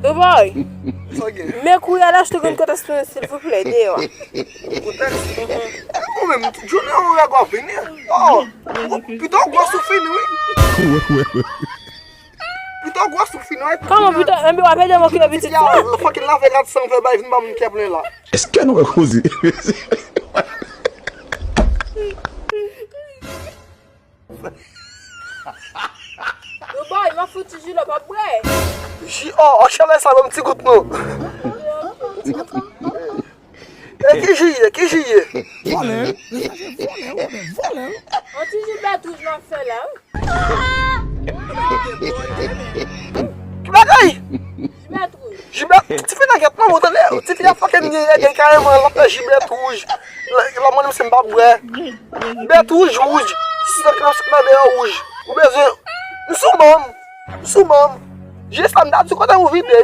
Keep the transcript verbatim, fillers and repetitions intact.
Dubai, men kouri al achte grenn kontès pou mwen, silvouplè, deyò. Kontès? Ou menm, tout jounen ou wè gwa vini. Oh, pito gwòs ou fini, wi. Pito gwòs ou fini, wi. Kòman pito? Enben, w ap ede mwen ki pitit sa. Fucking lave rad san fè bay vin ba moun kè plen la. Èske nou wè koze? Yo bay, m ap fouti jilò, p ap bwè. Ji, oh, oh, chalè sa, ban m ti gout non. E ki ji ye, ki ji ye? Vòlè, mesajè vòlè, vòlè, vòlè. Yon ti ji bèt wouj m ap fè la, wi. Ki bagay? Ji bèt wouj. Jibèt, tifi nan gèt manman w tande, tifi a fucking gen, gen kareman, l ap fè jibèt wouj. L ap mande m si m p ap bwè. Bèt wouj, wouj. Si se nan deyò wouj. Ou bezwen, m sou banm. M sou banm. Jis la m ta di kote ou vide.